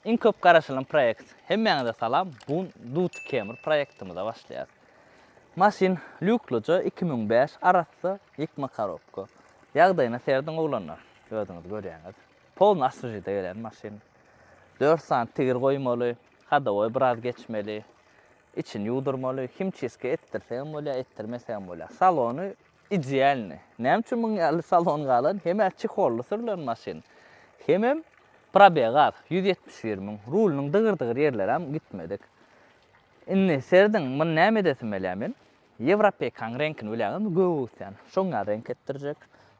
Iň köp garaşylan proýekt. Hemmäňize salam. Bu gün Dut Kemr proýektimize başlaýas. Maşyn lýuklyja 2005 arassa ýykma korobka. Ýagdaýyna serediň oglanlar. Özüňiz görýäňiz. Polny oswežite gelen maşyn. 4 sany tigir goýmaly, hadowoý biraz geçmeli, içini ýuwdurmaly, himçiska etdirsegem bolýar, etdirmesegem bolýar. Salony Idealny. Näme üçin muň ýaly salon galan? Hem-ä çeholly sürlen maşyn, hemem probegi az, 171 müň. Rulunyň dygyr-dygyr ýerlerem gitmedik. Indi serediň, muny näme edesim gelýär men? Ýewropeýkaň reňkini bilýäňizmi, gök öwüsýän. Şoň ýaly reňk etdirjek.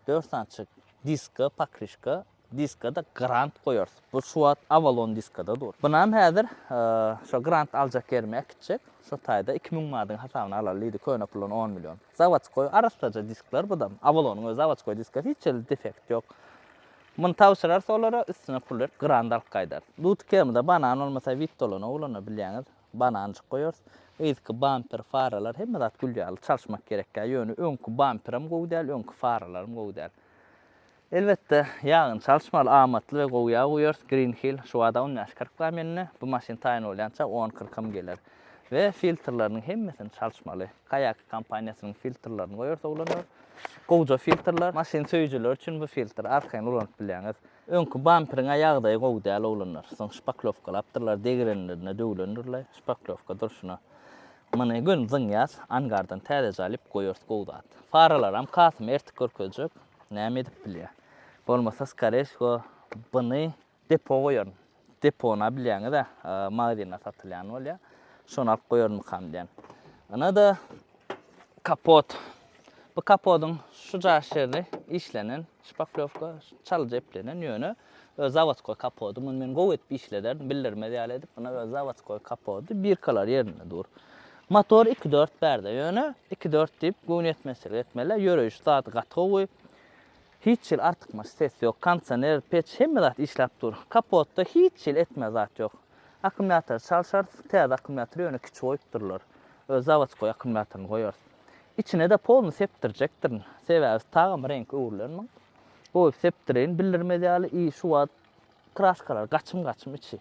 Dört sanyçyk diska, pokryşka, Diskada grant goýarys. Bu şu wagt Avalon diskada dur. Bunam häzir şo grant aljak ýerime äkitjek. Şo taýda 2000 manadyň hasabyna alaly diýdi. Köne puldan 10 million. Zawodskoý arassaja diskler budam. Avalonyň öz zawodskoý diskasy hiç hili defekt ýok. Muny tabşyrarys olara, üstüne pul berip grant alyp gaýdarys. Dutkemide banan bolmasa wit dolan oglanlar bilýäňiz. Bananjyk goýarys. Yzky bamper, faralar hemme zat gül ýaly çalyşmak gerekkä. Ýöne öňki bamperem gowy däl, öňki faralaram gowy däl. Elbetde, ýagyny çalyşmaly, amatly we gowy ýag guýarys, Green Hill, şu bada on bäş 40 bar mende, bu maşyn taýyn bolýança on kyrkam geler. We filtrleriniň hemmesini çalyşmaly. Kayak kompaniýasynyň filtrlerini goýarys oglanlar. Gowja filtrler, maşyn söýüjiler üçin bu filtr, arkaýyn ulanyp bilýäňiz. Öňki bamperiň-ä ýagdaýy gowy däl oglanlar. Soň şpaklýowkalapdyrlar, degirenlerinde döwlendirler, şpaklýowka durşuna. Muny göni zyňýas, angardan täzeje alyp goýarys gowy zat. Faralaram Kasym ertik görkezjek. Näme edip bilýär. Bolmasa skore wsego byny depo goýaryn. Depony-a bilýäňiz-ä, magazinde satylýan bolýar. Şony alyp goýarmykam diýýän. Ynha-da kapot. Bu kapodyň şu jaş ýeri işlenen, şpaklýowka çalyja eplenen, ýöne öz zawodskoý kapody. Muny men gowy edip işlederdim, bildirmez ýaly edip. Ynha öz zawodskoý kapody, birkalar ýerinde dur. Motor iki dört bärde ýöne iki dört diýip göwnüýetmezçilik etmeli. Ýöreýiş zady gaty gowy. Hiç hili artykmaç ses ýok. Kondisioner, peç hemme zat işläp dur. Kapotda hiç hili etme zat ýok. Akkumulýatory çalşarys. Täze akkumulýator ýöne kiçi goýupdyrlar. Öz zawodskoý akkumulýatoryny goýarys. Içine-de polny sepdirjekdirin. Sebäbi tagam reňki öwrülen muň. Goýup sepdireýin bildirmez ýaly i şu wagt Kraskalar gaçym gaçym içi.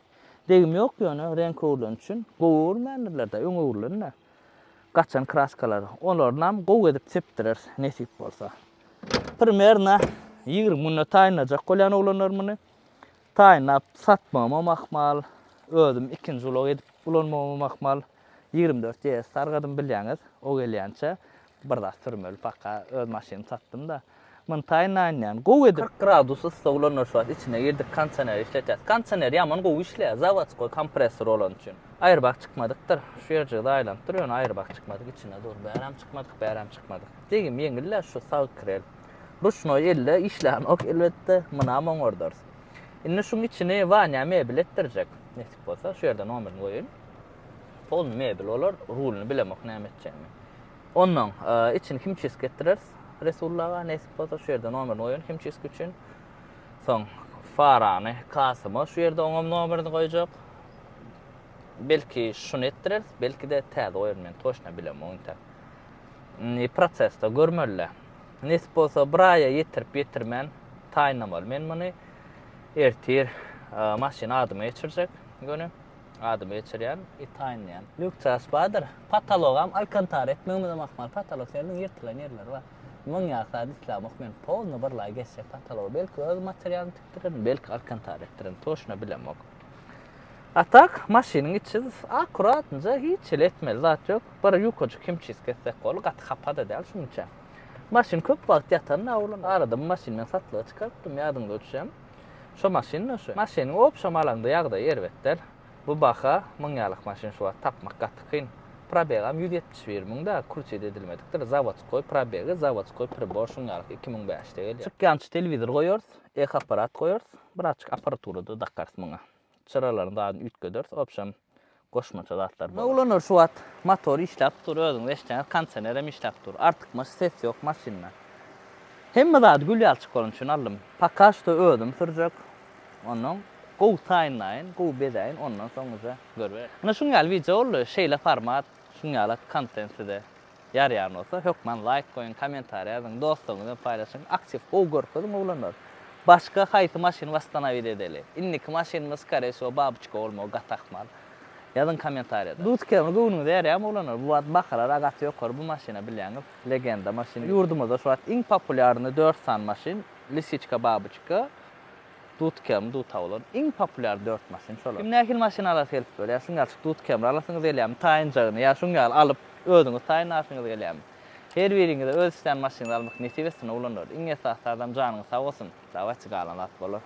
Degim ýok ýöne reňk öwrüleni üçin gowy öwürmändirlerde öň öwrülende gaçan kraskalar olarynam gowy edip sepdireris nesip bolsa. Primerno 20 günde taýynlajak bolýan oglanlar muny. Taýynlap satmagymam ahmal, özüm ikinji ulag edip ulanmagymam ahmal. 24 YS sargadym bilýäňiz, o gelýänçä Bir zat sürmeli paka öz maşynymy satdym-da. Muny taýynlaýyn diýýän. Gowy edip. 40 gradus yssy oglanlar şu wagt içine girdik kondisioner işletýäs. Kondisioner ýaman gowy işleýär zawodskoý kompressor bolany üçin. Aýrbag çykmadykdyr. Şu ýerjigi zaýalanypdyr ýöne aýrbag çykmadyk içinde dur. Bärem çykmadyk bärem çykmadyk. Degim ýeňil-dä şu sag krel. Ruşnoý elde işlänok elbetde munam oňardarys. Indi şuň içini Wanýa mebel etdirjek. Nesip bolsa şu ýerde nomerini goýaýyn. Polny mebel bolar, rulyny bilemok näme etjegimi. Onnoň içini himçisk etdireris Resulla aga nesip bolsa şu ýerde nomerini goýaryn himçisk üçin. Soň farany Kasyma şu ýerde oňam nomerini goýjak. Belki şuny etdireris, belki-de täze goýaryn men toçna bilemok intäk. Indi prosesde görmeli. Nesip bolsa bir aýa ýetirip ýetirmän taýynlamaly men muny. Ertir maşyny adyma geçirjek göni. Adymy geçirýän, it taýynlaýan. Lýukças bardyr. Patologam alkantara etmegimizem ahmal. Patolog serediň ýyrtylan ýerleri bar. Muň ýaly zat islämok men. Polny bir laý geçjek patology. Belki öz materialyny tikdirerin, belki alkantara etdirerin. Toşna bilemok. A tak maşynyň içi akkuratnyja hiç hili etmeli zat ýok. Bir ýukajyk himçistka etsek boldy. Gaty hapa-da däl şuňça. Maşyn köp wagt ýatan da oglan. Arada bu maşyny men satlyga çykarypdym ýadyňda düşýämi? Şo maşyn-da şu. Maşynyň obşam alaňda ýagdaýy erbet däl. Bu baha muň ýalyk maşyn şu wagt tapmak gaty kyn. Probegam 171 müň-dä, krutit edilmedikdir. Zawodskoý probegi, zawodskoý pribor şuň ýalyk 2005-de gelýär. Çykýançy telewizor goýarys, eho apparat goýarys, birazjyk apparatura-da dakarys muňa. Çyralaryň zadyny üýtgederis, obşam goşmaça zatlar bolar. Oglanlar şu wagt motor işläp dur özüňiz eşitýäňiz kondisioner hem işläp dur artykmaç ses ýok maşynda. Hemme zady gül ýalyçyk bolany üçin aldym. Poka şto özüm sürjek. Ondan gowy taýynlaýyn, gowy bezäýin ondan soň uje görüberis. Ine şuň ýaly wideo boldy. Şeýle format, şuň ýaly kontent size ýaraýan bolsa hökman laýk goýuň, kommentariýa ýazyň, dostlaryňyz bilen paýlaşyň, aktiw gowy görkeziň oglanlar. Başga haýsy maşyny wastanawit edeli? Indiki maşynymyz skoree wsego babyçka bolmagy gaty ahmal. Ýazyň kommentariýada. Dut kemri göwnüňize ýaraýarmy oglanlar? Bu wagt bahalar-a gaty ýokary bu maşyna bilýäňiz. Legenda maşyn. Ýurdumyzda şu wagt iň populýarnyý dört sany maşyn Lisiçka babyçka, Dut kemri, Dut Avalon. Iň populýar dört maşyn şolar. Kim nähili maşyn alasy gelip dur? Ýa şuň ýaly Dut kemri alasyňyz gelýärmi taýynjagyny ýa şuň ýaly alyp özüňiz taýynlasyňyz gelýärmi? Her biriňize öz islän maşynyňyzy almak nesip etsin oglanlar. Iň esasy zadam janyňyz sag bolsun. Dawaýçy galan zat bolar.